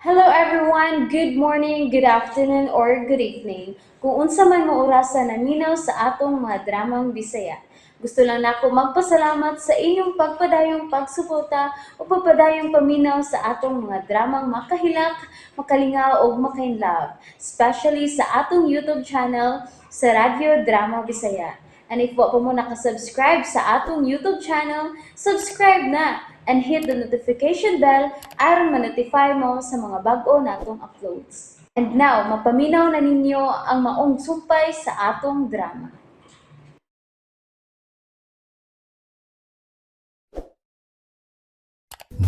Hello everyone! Good morning, good afternoon, or good evening. Kung unsa man mo orasa naminaw sa atong mga dramang Bisaya. Gusto lang nako magpasalamat sa inyong pagpadayong pagsuporta o pagpadayong paminaw sa atong mga dramang makahilak, makalingaw ug makainlove, especially sa atong YouTube channel sa Radyo Drama Bisaya. And if wa pa mo nakasubscribe sa atong YouTube channel, subscribe na and hit the notification bell aron ma-notify mo sa mga bag-o natong uploads. And now, mapaminaw na ninyo ang maong sumpay sa atong drama.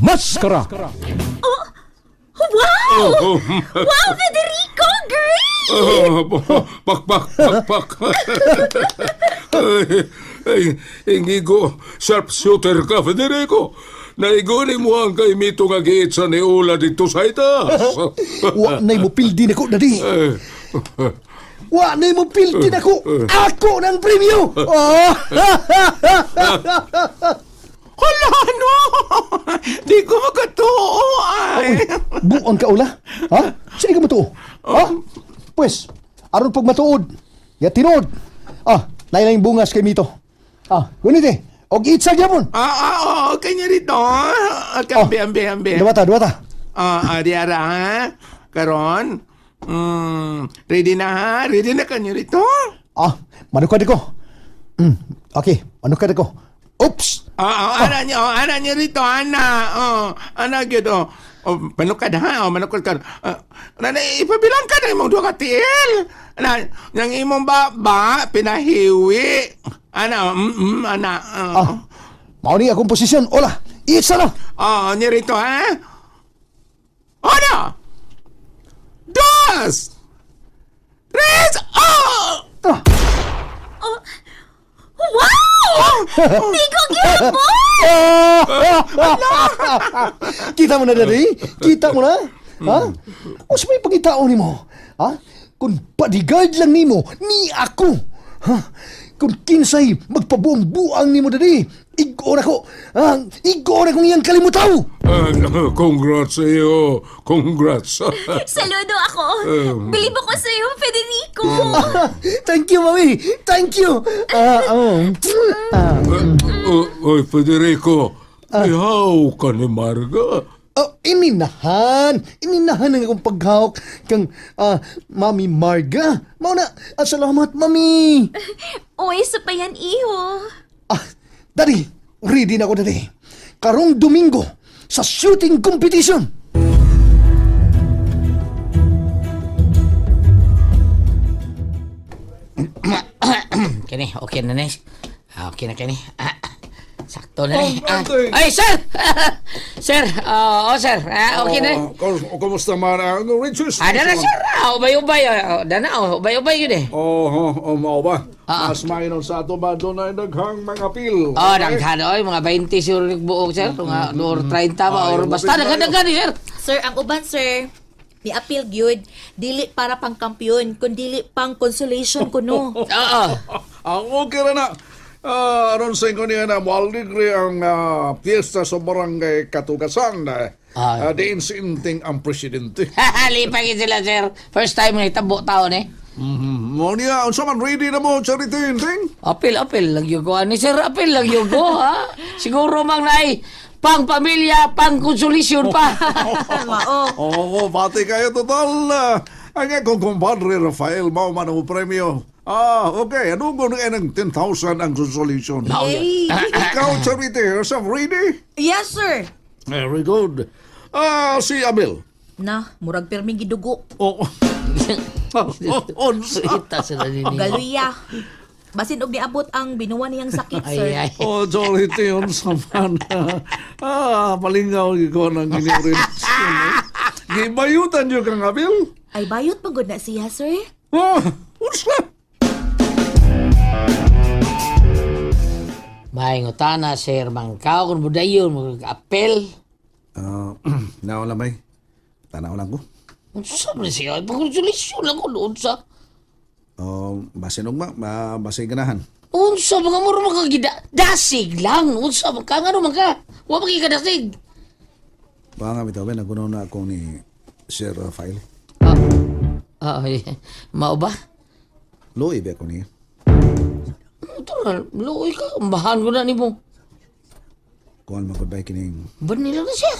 Maskara! Wow! Wow, Federico! Great! Oh, pakpak, pakpak. Ay, ay, ingigo, sharpshooter ka, Federico. Naiguni mo ang kay Mito nga giit sa niula dito sa itaas. Wa na'y mupildi nako, dadi. Eh, Wa na'y mupildi nako. Ako ng premyo. Oh! Hala, no! Di ko makatuo, ay. Buang ka ula. Ha? Sino ka matuo? Ha? Pwes, aron pag matuod, ya tinuod. Ah, lain bungas kay Mito. Ah, gunit eh. Og itsa gyapon. Ah, ah, oo, kanya rito. Ah, ambi, ambi, ambi. Duwata, duwata. Ah, ah, di ara, ha? Karon? Ready na, ha? Ready na kanya rito? Ah, manukad ko. Okay, manukad ko. Oops. Ah, ah, ana niya, oh, ana niya rito, ana. Oh, ana gyud, oh. Oh, manukad ha, oh, manukad ka. Ah, nanay, ipabilang ka na imong duha ka tiil. Ana, yang imong baba, pinahiwi. Ana, ana. Ah, Oh. mao ni akong posisyon. Ola, itsa na. Oh, niya rito, ha? Uno! Dos! Tres! Oh! Ah. Wow! Di ko gihapon! Kita mo na, Daddy? Kita mo na? Ha? Unsa may pangitaon nimo? Ha? Kung bodyguard lang nimo, ni ako. Ha? Kung kinsay magpabuang-buang nimo, Daddy, igo na ko. Ha? Igo na kong iyang kalimutaw. ah, congrats sa iyo. Congrats. Saludo ako! Bilib ako sa iyo, Federico! Thank you, mami. Thank you. Ah, oh. Ah. Oh, oy, Federico, ihaw ka ni Marga. Oh, ininahan. Ininahan ang akong paghawak kang Mami Marga. Mao na, salamat, Mami. Uy, sa pa yan, iho! Ah, Daddy, ready na ako, Daddy. Karong Domingo sa shooting competition. Kini, okay na ni. Ah, okay na kini. Ah, sakto na ni. Oh, Ah, Ante. ay, sir! Sir, oh, sir. Ah, okay na. Oh, kumusta man ang registration? Ah, dana, sir. Ah, ubay-ubay. Ah, dana, oh, ubay-ubay yun eh. Oh, oh, oh, mao ba? Ah. Mas mainom sa ato ba doon ay daghang mga pil. Oh, daghan oy, mga 20 siguro buok, sir. Mga or 30 ba Ay, or basta mapil daghan daghan eh, sir. Sir, ang uban sir, ni appeal gyud dili para pang kampiyon, kundi pang consolation kuno. Oo. Ang okay ra na. Ah, aron sa ingon niya na moaligre ang piyesta sa barangay Katugasan. Ah. Ah, diin si Inting ang presidente. Lipay sila, sir. First time na itabo taon eh. Mo niya, unsa man ready na mo, Charity Inting? Apil, apil lang yun ko. Ani, sir, apil lang yun ko, ha? Siguro mang naay pang pamilya, pang konsolasyon pa. Mao. Oo, pati kayo total. Ang akong kumpadre Rafael, mao man ang premyo. Ah, okay. Ano kung ng 10,000 ang consolation? Mao yun. Hey. Ikaw, Charity, yourself ready? Yes, sir. Very good. Ah, si Abel. Na, murag pirming gidugo. Oh. Oh, unsa? Ita sila ninyo. Galuya. Basin og niabot ang binuwa niyang sakit, sir. Ay, ay. Oh, Charity, unsa man. Ah, palingaw ko ng inyong relasyon. Eh. Gibayutan niyo kang Abel? Ay bayot pagod na siya, sir. Oh, unsa? May ngutana, sir, mangkaw kung budayon, mag-apel. Ah, naon lang bay. Tanaw lang ko. Unsa man siya? Pag-konsolasyon lang ko doon sa... Oh, basin og ma, basin ganahan. Unsa mga muro mga gida... Dasig lang! Unsa man ka? Nga man ka? Wa man kay kadasig. Baka nga bitaw, nagkunaw na ako ni Sir Rafael. Ah, ay, mao ba? Luoy ba ko niya? Natural, luoy ka. Ambahan ko na nimo. Kuan man gud bay kining Banila na siya.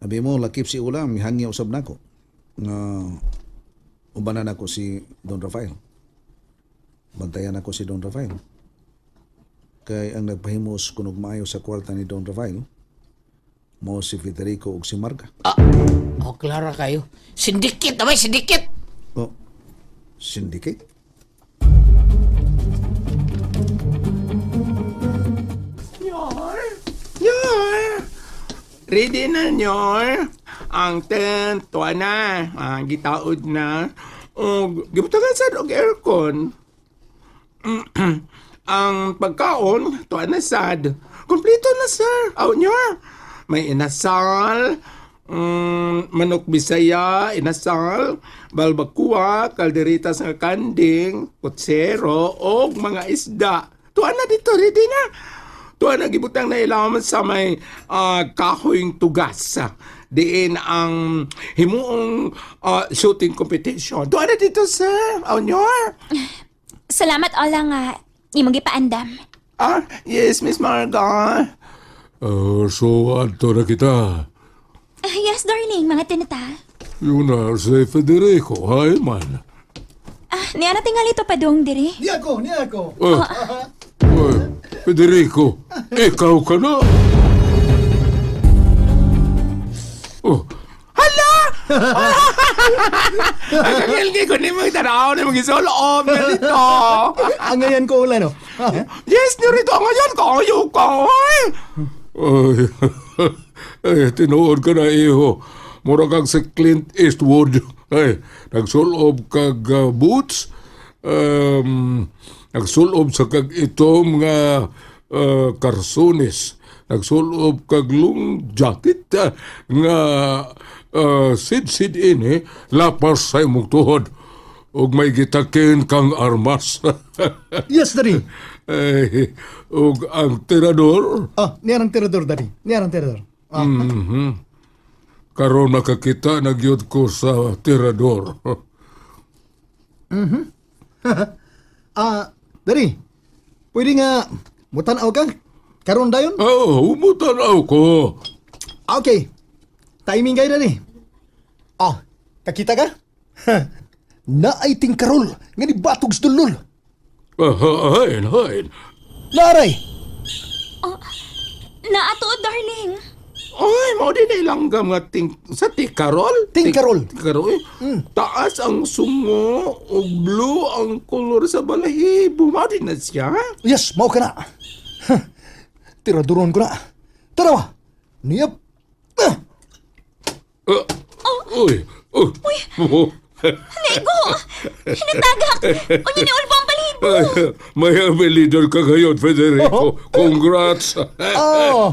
Abi mo lakip si ulam hangyo usab nako. Nga ubanan ako si Don Rafael. Bantayan ako si Don Rafael. Kay ang nagpahimos kunog maayo sa kwarta ni Don Rafael mo si Federico ug si Marga. Ah, oh, klara kayo. Sindikit, abay, sindikit! Oh, syndicate? Nyor! Nyor! Ready na, Nyor. Ang tent, tuwa na. Ang gitaod na. O, gibutangan sad og aircon. Ang pagkaon, tuwa na sad. Kompleto na, sir. Aw, Nyor. May inasal, manok bisaya, inasal, balbakuwa, kalderitas nga kanding, kutsero, og mga isda. Tuwa na dito, ready na. Tuwa na gibutang na ilawom sa may kahoyng tugas. Diin ang himuong shooting competition. Tuwa na dito, sir. Aw, Nyor. Salamat, Ola nga. Imong gipaandam. Ah, yes, Miss Marga. So, adto na kita. Ah, yes, darling. Mga tinata. Yun na si Federico, hay man. Ah, niya na tingali to padung diri. Niya ako, niya ako. Eh, Federico, ikaw ka na. Oh, Hala! Ang kakilgi ko ni mga tanaw ni mga isoloob na dito. Ang ngayon ko ulan, no? Yes, nirito ngayon kayo ka. Oy. Ay, ay, tinuod ka na, iho. Mura kang si Clint Eastwood. Ay, nagsulob kag boots. Nagsulob sa kag itom nga karsones. Nagsulob kag long jacket nga sid-sid ini lapas sa imong tuhod. Ug may gitakin kang armas. Yes, daddy. Ay, ug ang tirador. Ah, niya ang tirador, daddy. Niya ang tirador. Ah. Karon makakita na gyud ko sa tirador. Ah, daddy. Pwede nga mutanaw ka? Karon dayon? Oh, umutanaw ko. Ah, okay. Timing kayo, daddy. Ah, kakita ka? Naay tingkarol nga ni batog sa dulol. Ah, hain, hain. Laray! Naato, darling. Oy, mao din ay langgam nga ting sa tikarol. Tingkarol. Tikarol. Taas ang sungo ug blue ang kolor sa balahibo. Mao din na siya. Yes, mao ka na. Ha, Tiraduron ko na. Tarawa! Niyap! Ah! Ah, uy, oh. Oh. Naigo! Hinatagak! Unya ni Ulbo ang balahibo! Ay, may leader ka ngayon, Federico. Congrats. Oh!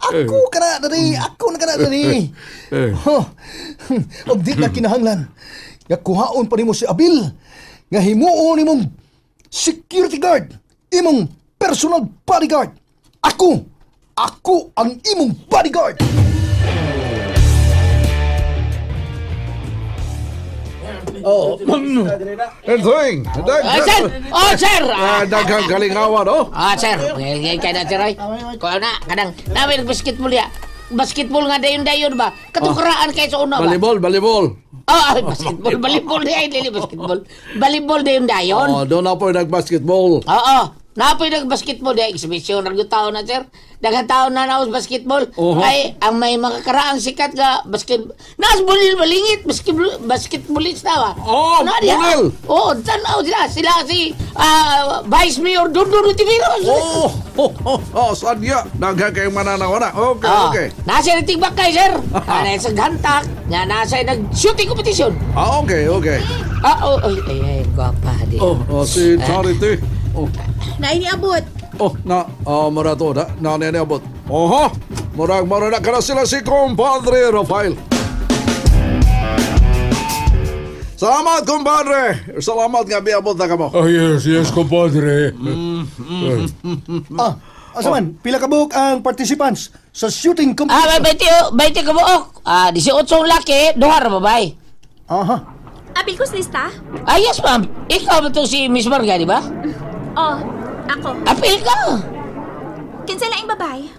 Ako ka na, daddy! Ako na ka na, daddy! Oh, og di na kinahanglan. Nga kuhaon pa nimo si Abil. Nga himuon nimong security guard. Imong personal bodyguard. Ako! Ako ang imong bodyguard! Enteng! Ah, sir! Oh, sir! Ah, Ah, daghang kalingawan, oh. ah sir. Ngayon kay na, sir, oy. Kuha na, kanang, namin basketball ya. Basketball nga dayon-dayon ba? Katukaraan kay sa una ba? Balibol, balibol. Oh, ay, basketball, balibol di ay, dili basketball. Balibol dayon-dayon. Oh, doon na po nag-basketball. Oo. Napoy nag-basketball di exhibition ra gyud taon na sir. Daghang taon na naos basketball. Oho. Ay ang may mga karaang sikat nga basket Naas bulil balingit basketball basketballista ba. Oh, Na diha. bulil. Oo, tan-aw sila sila si Vice Mayor Dundun Rutiveros. Oh, oh, oh, oh, sadya. Daghang kayong mananaw na. Okay, okay. Nasa nagtigbak kay sir. Nasa sa gantak, nga nasa nag-shooting competition. Ah, okay, okay. Ah, oh, ay, ay, ay, gwapa di. Oh, oh si Charity. Oh, Naay niabot. oh, na, oh, mura to, na, na, na, na, Oho, murag mura na kana sila si compadre Rafael. Salamat, compadre. Salamat nga biabot na kamo. Ah, yes, yes, compadre. Ah, Asa man, pila ka buok ang participants sa shooting Ah, competition? may 20, oh, 20 ka buok. Ah, 18 ang laki, duha ra babae. Aha. Apil ko sa lista? Ah, yes, ma'am. Ikaw ba itong si Miss Marga, di ba? Oh, ako. Apil ka. Kinsa laing babae?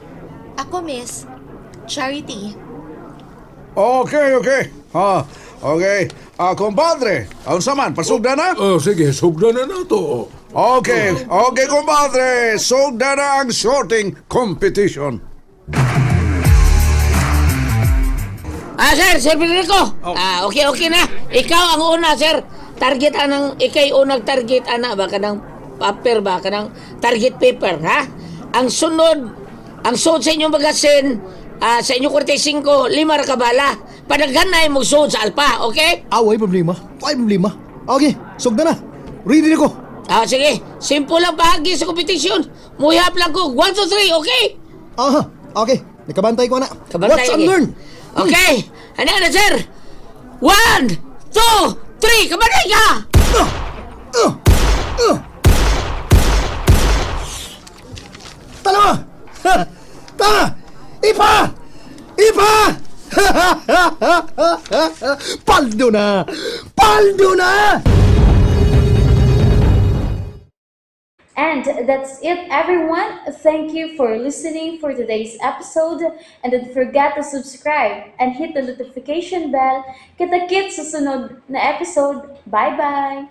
Ako, miss. Charity. Okay. Ha, okay. Ah, compadre, unsa man, pasugda na? Oh, sige, sugda na na to. Okay, compadre. Sugda na ang shorting competition. Ah, sir, Sir Federico. Ah, okay na. Ikaw ang una, sir. Target anang, ikay unang target, ana ba, kanang paper ba, kanang target paper, ha? Ang sunod, ang sunod sa inyong magasin, ah, sa inyong 45, lima ra ka bala. Padaghan na imong suod sa alpa, okay? Ah, way problema. Way problema. Okay, sugda na. Ready na ko. Ah, sige. Simple lang bahagi sa kompetisyon. Muhihap lang ko. 1, 2, 3, okay? Aha, okay. Nakabantay ko na. Kabantay Watch and lagi. learn. Okay. Ano na, sir? 1, 2, 3, kabantay ka! Tama! Ha! Tama! Ipa! Ipa! Paldo na! Paldo na! And that's it, everyone. Thank you for listening for today's episode. And don't forget to subscribe and hit the notification bell. Kita-kits sa sunod na episode. Bye-bye!